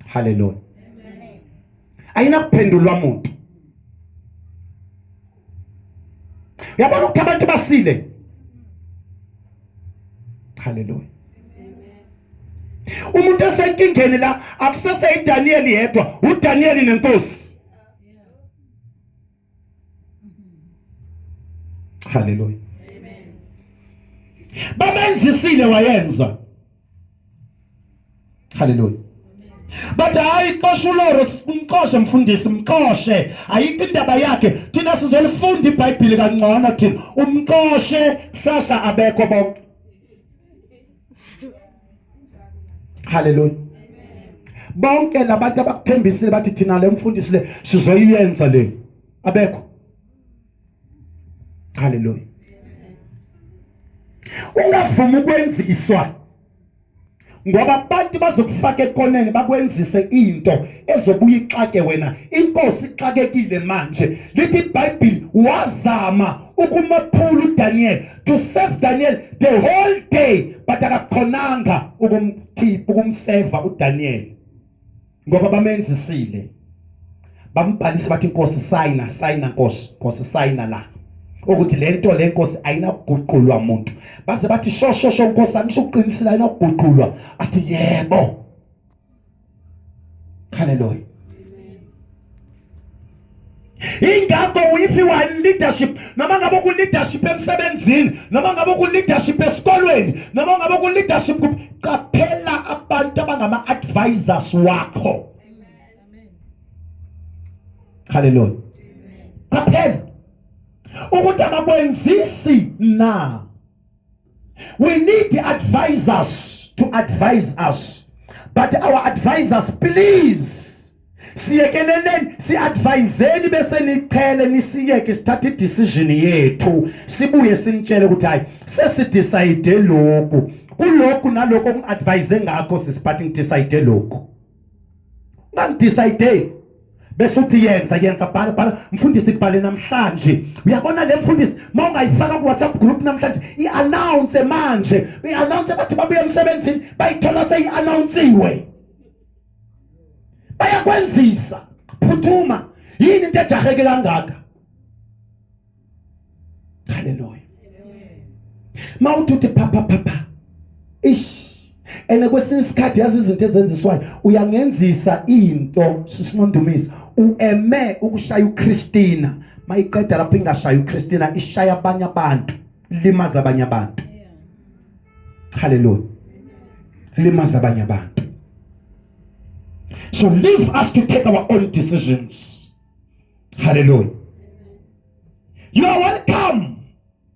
Hallelujah. Ayinakuphendulwa muntu. Uyabona ukuthi abantu basile. Hallelujah. Umuntu esenkingeni la akusese iDaniel yedwa, uDaniel nenkosi. Hallelujah. Amen. Babenzisile wayenza. Hallelujah. Bathi hayi, xosha uLoro, umxoshe mfundisi, mxoshe, ayikho indaba yakhe, thina sizolifunda iBhayibheli kangcono thina, umxoshe. Kusasa abekho bonke. Haleluya. Bonke labantu abakuthembisile bathi thina le mfundisi le sizoyiyenza le, abekho. Haleluya. Ungavumi ukwenziswa, ngoba abantu bazokufaka ekoneni bakwenzise into ezobuya ixake wena. Inkosi ixakekile manje. Lithi iBhayibheli wazama ukumaphula uDaniel, to save Daniel the whole day, but akakhonanga ukumkhipha, ukumseva uDaniel, ngoba bamenzisile, bambhalisa, bathi inkosi sayina, sayina nkosi, nkosi sayina la ukuthi lento le nkosi ayinakuguqulwa muntu. Baze bathi sho sho sho nkosi, angisho ukuqinisile, ayinakuguqulwa. Athi yebo. Haleluya. Ingakho if you are in leadership, noma ngabe ku leadership emsebenzini, noma ngabe ku leadership esikolweni, noma ngabe ku leadership, qaphela abantu abangama advisors wakho. Haleluya. Qaphela ukuthi abakwenzisi na. We need advisors to advise us, but our advisors, please, siyekeleleni, si-adviseni bese niqhele, nisiyeke sithathe i-decision yethu, sibuye sinitshele ukuthi hayi, sesidecide lokhu, kulokhu nalokhu okungi-advise ngakho sisiphathi, ngidecide lokhu. Ungangidecide bese uthi yenza, yenza, bhala, bhala mfundisi, ibhale namhlanje. Uyabona le mfundisi, uma ungayifaka ku-WhatsApp group namhlanje, i-announce manje, i-announce, bathi babuye emsebenzini bayithola seyi-announsiwe. Bayakwenzisa, phuthuma. Yini into ejaheke kangaka? Haleluya. Mawuthi uthi pha pha pha pha, ish. Ene kwesinye isikhathi yazi izinto ezenziswayo, uyangenzisa into sisinondumisa, ueme ukushaya uChristina, mayiqeda lapho ingashaya uChristina, ishaya abanye abantu, limaza abanye abantu. Haleluya. Limaza abanye abantu. So leave us to take our own decisions. Hallelujah. You are welcome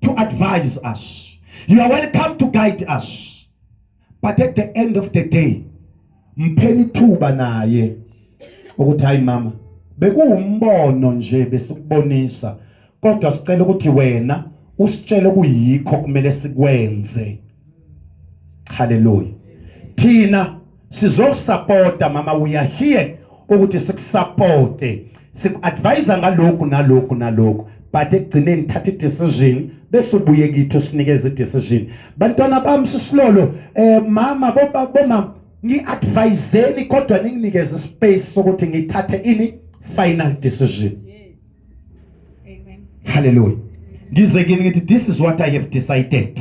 to advise us, you are welcome to guide us, but at the end of the day mpheni ithuba naye ukuthi hayi mama, bekuwumbono nje besikubonisa, kodwa sicela ukuthi wena usitshele kuyikho kumele sikwenze. Haleluya. Thina sizokusupporta mama, we are here ukuthi sikusupporte, sikuadvise ngalokhu nalokhu nalokhu, but ekugcineni thatha i-decision bese ubuye kithi usinikeze i-decision. Bantwana bami, sisilolo, mama, bomama, ngi-adviseni kodwa ninginikeze space sokuthi ngithathe ini final decision. Amen. Hallelujah. Ngize kini ngithi this is what I have decided.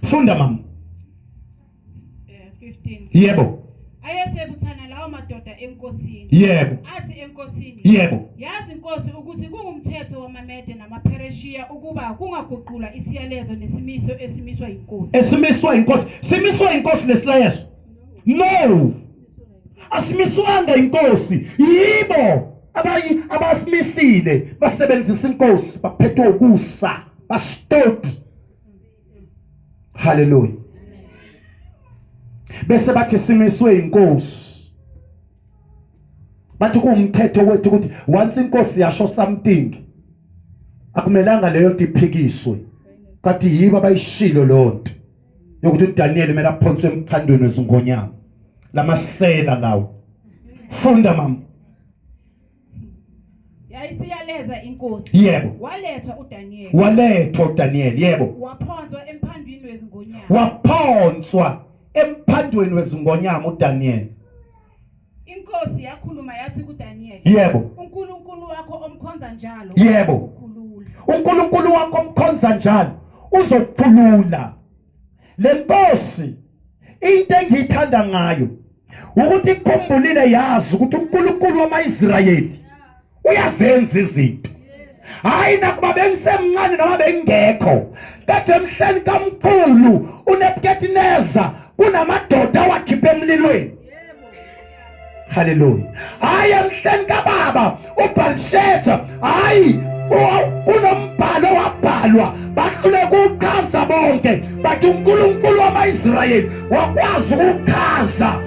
Funda mama. 15. Yebo. Ayesebuthana lawo madoda enkosini. Athi enkosini. Yazi inkosi ukuthi kungumthetho wamaMede namaPhereshiya ukuba kungaguqulwa isiyalezo nesimiso esimiswa yinkosi. Esimiswa inkosi. Simiswa inkosi lesilayezo. No. Asimiswanga inkosi. Yibo abayi abasimisile, basebenzisa inkosi, baphethwe ukusa, bastoti. Hallelujah. Bese bathi simiswe inkosi. Bathi kuwumthetho wethu ukuthi once inkosi yasho something, akumelanga leyo nto iphikiswe. Kanti yibo abayishilo leyo nto yokuthi uDaniel kumele aphonswe emkhandweni wezingonyama. Lamasela lawo. Funda mama. Yayisiyaleza inkosi. Walethwa uDaniel. Walethwa uDaniel, yebo. Waphonswa emphandwini wezingonyama. Waphonswa emphandweni wezingonyama uDaniel. Inkosi yakhuluma yathi kuDaniel. uNkulunkulu wakho omkhonza njalo. Ukhulula. uNkulunkulu wakho omkhonza njalo uzokukhulula. Le nkosi, into engiyithanda ngayo ukuthi ikhumbulile, yazi ukuthi uNkulunkulu wamaIsrayeli uyazenza izinto. Hayi, nakuba bengisemncane noma bengekho, kodwa emhleni kamkhulu uNebukadnezar kunamadoda awakhipha emlilweni. Haleluya. Hayi emhleni kababa uBhalshetha, hayi kunombhalo wabhalwa bahlule kuchaza bonke, but uNkulunkulu wamaIsrayeli wakwazi ukuchaza.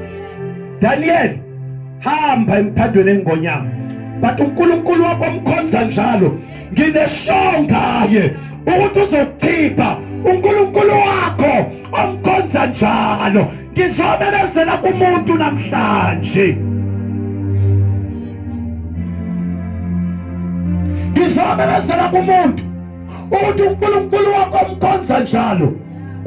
Daniel, hamba emphandweni engonyama, but uNkulunkulu wakho omkhonza njalo nginesho ngaye ukuthi uzokukhipha. uNkulunkulu wakho omkhonza njalo ngizomemezela kumuntu namhlanje, ngizomemezela kumuntu ukuthi uNkulunkulu wakho omkhonza njalo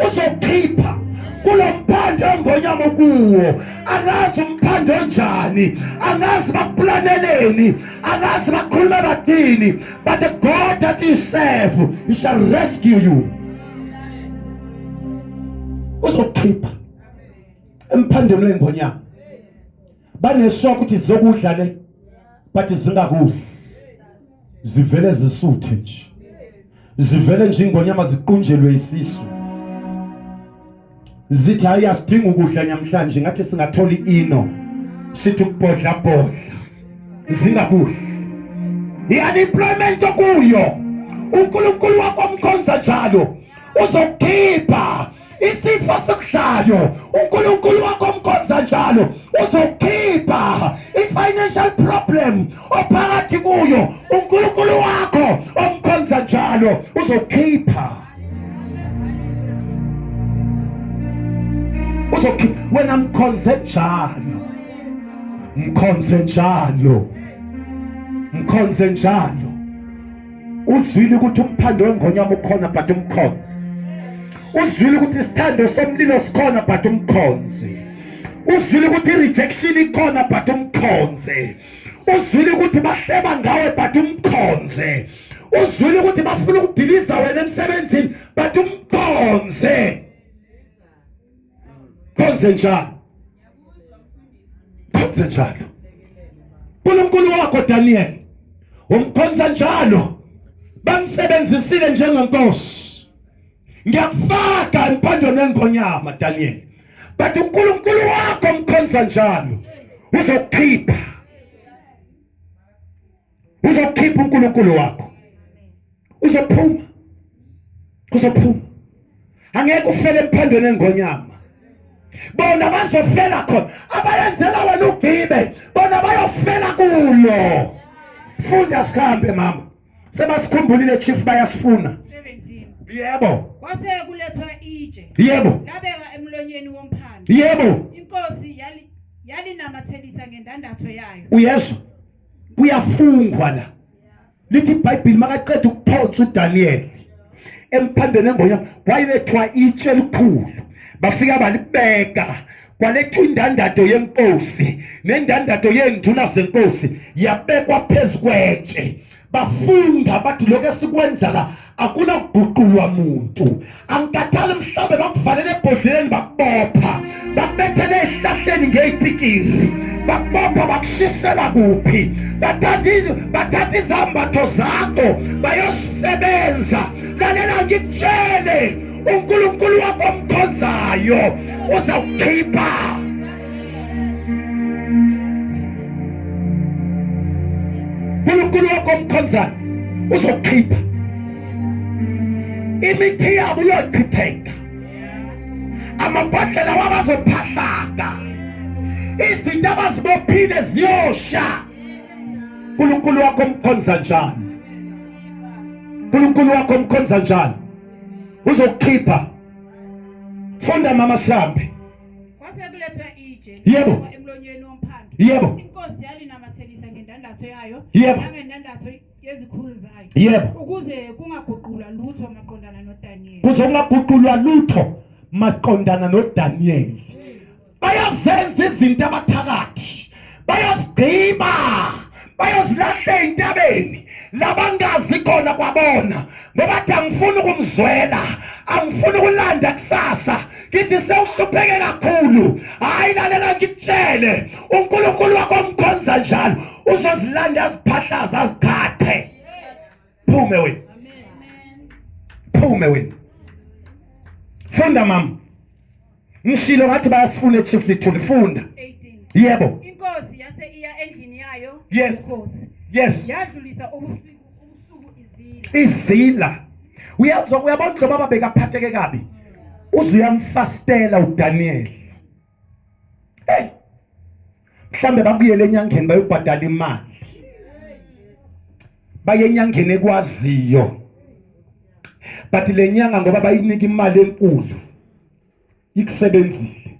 uzokhipha kulo mphando engonyama kuwo. Angazi umphando onjani, angazi bakuplaneleni, angazi bakhulume bathini, but the God that you serve, he shall rescue you. Uzokhipha emphandeni wengonyama. Baneshock ukuthi zokudla le, but zingakudli, zivele zisuthe nje, zivele nje ingonyama ziqunjelwe isisu, zithi hayi asidinga ukudla namhlanje, ngathi singathola ino sithi ukubhodla bhodla, zingakudli. I-unemployment okuyo, uNkulunkulu wakho omkhonza njalo uzokhipha. Isifo sikudlayo, uNkulunkulu wakho omkhonza njalo uzokhipha. I-financial problem ophakathi kuyo, uNkulunkulu wakho omkhonza njalo uzokhipha, uzokhipha. Wena mkhonze njalo, mkhonze njalo, mkhonze njalo. Uzwile ukuthi umphando wengonyama ukhona, but umkhonzi. Uzwile ukuthi isithando somlilo sikhona, but umkhonzi. Uzwile ukuthi i-rejection ikhona, but umkhonze. Uzwile ukuthi bahleba ngawe, but umkhonze. Uzwile ukuthi bafuna ukudiliza wena emsebenzini, but umkhonze. Khonze njalo, khonze njalo uNkulunkulu wakho. Daniel, umkhonza njalo, bamsebenzisile njengenkosi. Ngiyakufaka empandweni wengonyama, Daniel, but uNkulunkulu wakho umkhonza njalo uzokukhipha, uzokhipha uNkulunkulu wakho, uzophuma, uzophuma. Angeke ufele emphandweni engonyama. Bona bazofela khona, abayenzela wena ugibe, bona bayofela kulo. Funda sihambe mama, sebasikhumbulile chief, bayasifuna. 17. Yebo. Kwase kulethwa itshe. Yebo. Labeka emlonyeni womphando. Yebo. Inkosi yalinamathelisa ngendandatho yayo. Uyezwa, kuyafungwa la. Lithi iBhayibheli makaqeda ukuphonsa uDaniel emphandeni engonyama, wayelethwa itshe elikhulu, bafika balibeka, kwalethwa indandatho yenkosi nendandatho yenduna zenkosi, yabekwa phezu kwetshe. Bafunga bathi lokho esikwenza la akunakuguqulwa muntu. Angikhathali mhlawumbe bakuvalele ebhodleleni, bakubopha, bakubethele ezihlahleni ngey'pikiri, bakubopha, bakushisela kuphi, bathatha izambatho zakho bayosebenza. Lalela ngikutshele, uNkulunkulu wakho omkhonzayo uzawukhipha. uNkulunkulu wakho omkhonzayo uzokukhipha. Imithi yabo iyochitheka, amabhodlela wabo azophahlaka, izinto abazibophile ziyosha. uNkulunkulu wakho omkhonza njani? uNkulunkulu wakho omkhonza njani uzokukhipha. Funda mama, sihambe. Kwase kulethwa itshe. Yebo. Emlonyeni womphando. Yebo. Inkosi yalinamathelisa ngendandatho yayo. Yebo. Nangendandatho yezikhulu zayo. Yebo. Ukuze kungaguqulwa lutho maqondana noDaniel. Kuze kungaguqulwa lutho maqondana noDaniel. Bayazenza izinto abathakathi, bayasigqiba, bayozilahla ey'ntabeni labangazi khona kwabona, ngoba athi angifuni ukumzwela, angifuni ukulanda kusasa, ngithi sewuhlupheke kakhulu. Hhayi, lalela ngikutshele, uNkulunkulu wakho omkhonza njalo uzozilanda, aziphahlaze, aziqhaqhe. Phume wena, phume wena. Funda mama. Ngishilo ngathi bayasifuna eChief Lithuli. Funda. 18. Yebo. Inkosi Inkosi yase iya endlini yayo. Yes. Inkosi. Yes. Yadlulisa ubusuku ubusuku izila. Izila. Uyazwa uyabona lo baba bekaphatheke kabi. Uze uyamfastela uDaniel. Hey. Mhlambe babuyele enyangeni bayobhadala imali. Baye enyangeni ekwaziyo. But le nyanga ngoba bayinika imali enkulu. Ikusebenzile.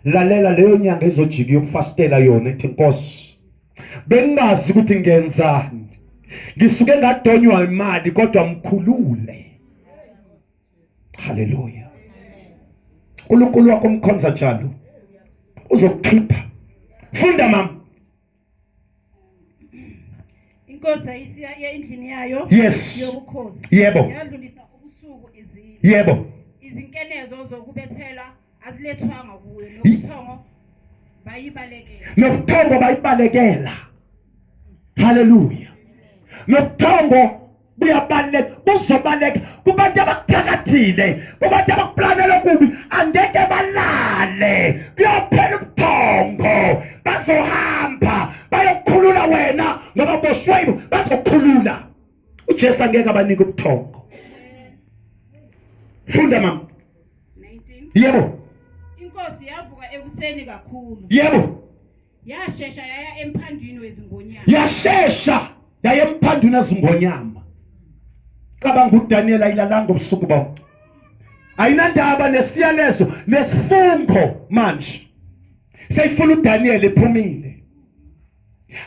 Lalela leyo nyanga izojika yokufastela yona ethi Nkosi. Bengingazi ukuthi ngenzani. Ngisuke ngadonywa imali kodwa mkhulule. Haleluya. uNkulunkulu wakho umkhonza njalo. Uzokukhipha. Funda mama. Inkosi ayisiya endlini yayo. Yes. Yobukhosi. Yebo. Yadlulisa ubusuku izila. Yebo. Izinkenezo zokubethela azilethwanga kuyo nobuthongo bayibalekela. Nobuthongo bayibalekela. Haleluya. Nobuthongo buyabaleka buzobaleka kubantu abakuthakathile kubantu abakuplanela okubi angeke balale kuyophela ubuthongo bazohamba bayokukhulula wena ngoba boshwayibo bazokhulula uJesu angeke abanike ubuthongo funda mama 19 yebo Inkosi yavuka ekuseni kakhulu yebo Yashesha yaya emphandwini wezingonyama. Yashesha yaya emphandwini wezingonyama. Cabanga uDaniel ayilalanga ubusuku bonke. Ayinandaba nesiyalezo nesifungo manje. Seyifuna uDaniel ephumile.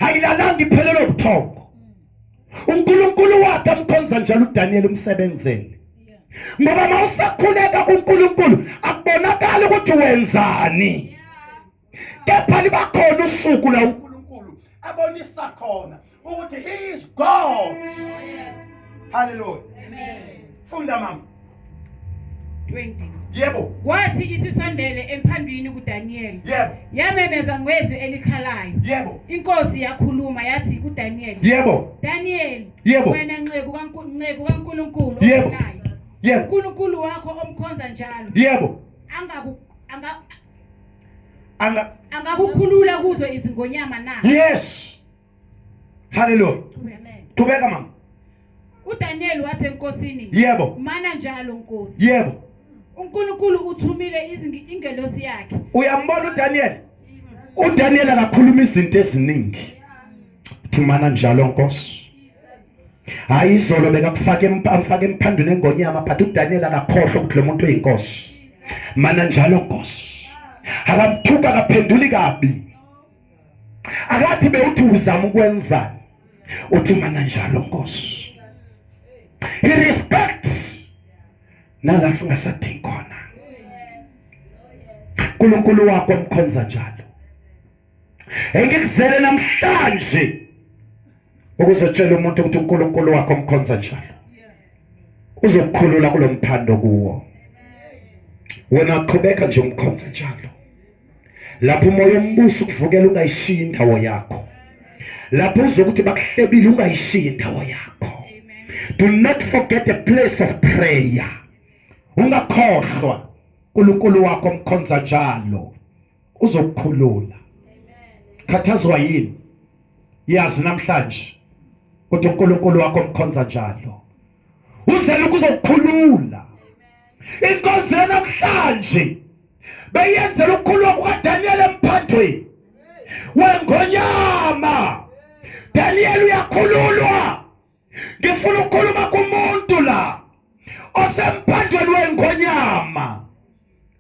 Ayilalanga iphelelwe ubuthongo. uNkulunkulu wakhe amkhonza njalo uDaniel umsebenzele. Ngoba mawusakhuleka kuNkulunkulu akubonakali ukuthi wenzani. Kepha libakhona usuku la uNkulunkulu abonisa khona ukuthi he is God. Hallelujah. Amen. Funda mama. 20. Yebo. Kwathi isisondele emphandwini kuDaniel. Yebo. Yamemeza ngezwi elikhalayo. Yebo. Inkosi yakhuluma yathi kuDaniel. Yebo. Daniel. Yebo. Wena nceku kaNkulunkulu kaNkulunkulu Yebo. ophilayo. Yebo. uNkulunkulu wakho omkhonza njalo. Yebo. Angaku anga Anga angakukhulula kuzo izingonyama na? Yes. Hallelujah. Amen. Qhubeka mama. uDaniel wathi enkosini. Yebo. Mana njalo nkosi. Yebo. uNkulunkulu uthumile ingelosi yakhe. Uyambona uDaniel? uDaniel akakhuluma izinto eziningi. Thumana njalo Nkosi. Hayi izolo bekakufaka amfaka emphandweni engonyama but uDaniel akakhohlwa ukuthi lo muntu uyinkosi. Mana njalo Nkosi. Akamthuka akaphenduli kabi. Akathi bewuthi uzama ukwenzani. Uthi mana njalo Nkosi. He respects nala singasadingi khona. uNkulunkulu wakho omkhonza njalo. Engikuzele namhlanje ukuzotshela umuntu ukuthi uNkulunkulu wakho omkhonza njalo uzokukhulula kulomphando kuwo. Wena qhubeka nje umkhonze njalo. Lapho umoya ombuso ukuvukela ungayishiyi indawo yakho. Lapho uzokuthi bakuhlebile ungayishiyi indawo yakho. Do not forget the place of prayer. Ungakhohlwa uNkulunkulu wakho omkhonza njalo. Uzokukhulula. Khathazwa yini? Yazi namhlanje ukuthi uNkulunkulu wakho omkhonza njalo uzele ukuzokukhulula. Inkonzo yanamhlanje beyenzela ukukhululwa kukaDaniel emphandweni wengonyama. Daniel uyakhululwa. Ngifuna ukukhuluma kumuntu la osemphandweni wengonyama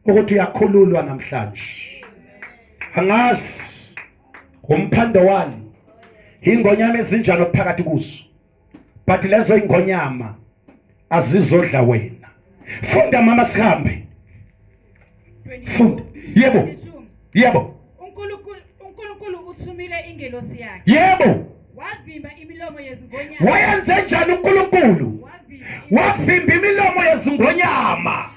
ukuthi uyakhululwa namhlanje. Angazi umphando wani, ingonyama ezinjalo phakathi kuzo, but lezo ingonyama azizodla wena. Funda mama, sihambe. Funda. Yebo. Yebo. uNkulunkulu uthumile ingelosi yakhe. Yebo. Wavimba imilomo yezingonyama. Wayenze njani uNkulunkulu? Wavimba imilomo yezingonyama.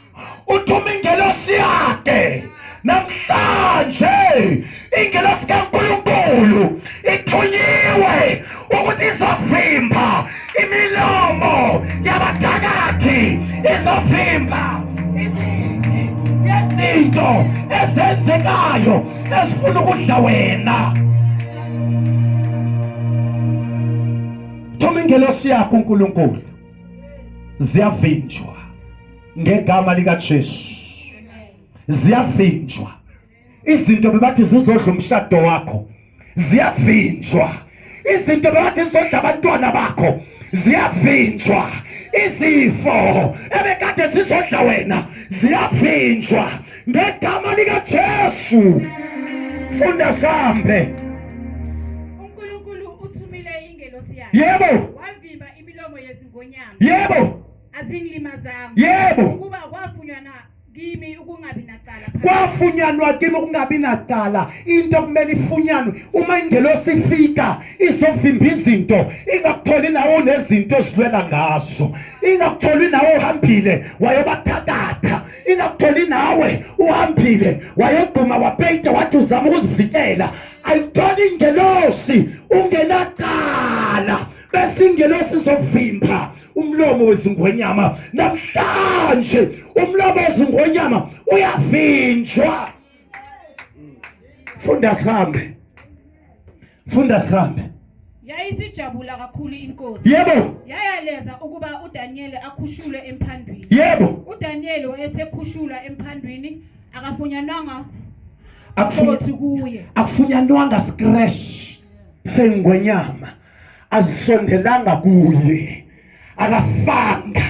Uthuma ingelosi yakhe. Namhlanje ingelosi kaNkulunkulu ithunyiwe ukuthi izovimba imilomo yabathakathi, izovimba imithi. Kunezinto ezenzekayo ezifuna ukudla wena. Thuma ingelosi yakho uNkulunkulu. Ziyavinjwa ngegama likaJesu. Ziyavinjwa. Izinto bebathi zizodla umshado wakho ziyavinjwa. Izinto bebathi zizodla abantwana bakho ziyavinjwa. Izifo ebekade zizodla wena ziyavinjwa ngegama likaJesu. Funda sambe. UNkulunkulu uthumile ingelosi yakhe. Yebo. Wavimba imilomo yezingonyama. Yebo. Azingilimazanga. Yebo. Ukuba kwafunyanwa kimi ukungabi nacala. Kwafunyanwa kimi ukungabi nacala. Into kumele ifunyanwe uma ingelosi ifika izovimba izinto, ingakutholi nawe unezinto ozilwela ngazo, ingakutholi nawe uhambile wayobathakatha, ingakutholi nawe uhambile wayogquma wapeyita wathi uzama ukuzivikela. Ayikutholi ingelosi ungenacala, bese ingelosi izovimba umlomo wezingonyama. Namhlanje umlomo wezingonyama uyavinjwa. Funda sihambe, funda sihambe. Yayisijabula kakhulu inkosi. Yebo. Yayaleza ukuba uDaniyeli akhushulwe emphandwini. Yebo. uDaniyeli wayesekhushulwa emphandwini, akafunyanwanga kuye. Akufunyanwanga scratch sengonyama, azisondelanga kuye, akafanga,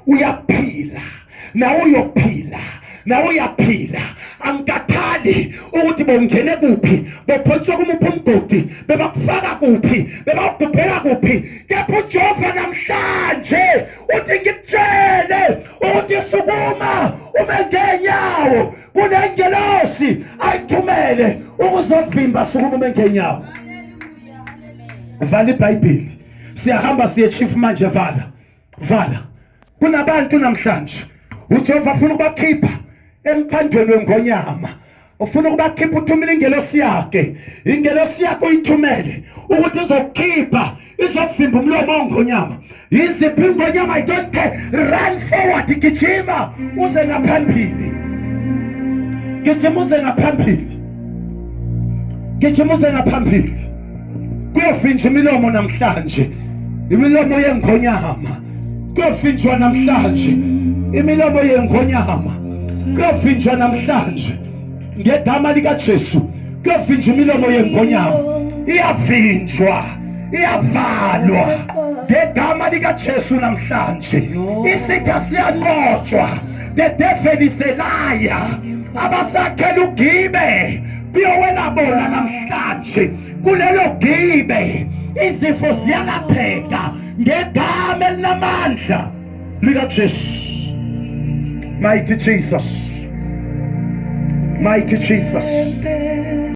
uyaphila nawe uyophila nawe uyaphila. Angikathali ukuthi bongene kuphi, bophonswa kumuphi umgodi, bebakufaka kuphi, bebakugubhela kuphi, kepha uJehova namhlanje uthi ngikutshele ukuthi sukuma ume ngenyawo. Kunengelosi ayithumele ukuzovimba. Sukuma ume ngenyawo. Vala iBhayibheli, siyahamba siye chief manje. Vala, vala. Kunabantu namhlanje uJehova afuna ukubakhipha emphandweni wengonyama, ufuna ukubakhipha. Uthumile ingelosi yakhe, ingelosi yakhe uyithumele ukuthi izokukhipha, izovimba umlomo wengonyama. Yiziphi ingonyama? I don't care, run forward, gijima uze ngaphambili, gijima uze ngaphambili, gijima uze ngaphambili. Kuyovinjwa imilomo namhlanje, imilomo yengonyama kuyovinjwa namhlanje, imilomo yengonyama kuyovinjwa namhlanje ngegama likaJesu. Kuyovinjwa imilomo yengonyama, iyavinjwa, iyavalwa ngegama likaJesu namhlanje. Isitha siyanqotshwa. The devil is a liar. Abasakhela ugibe kuyowela bona namhlanje kulelo gibe. Izifo ziyalapheka ngegama elinamandla likaJesu. Mighty Jesus, mighty Jesus.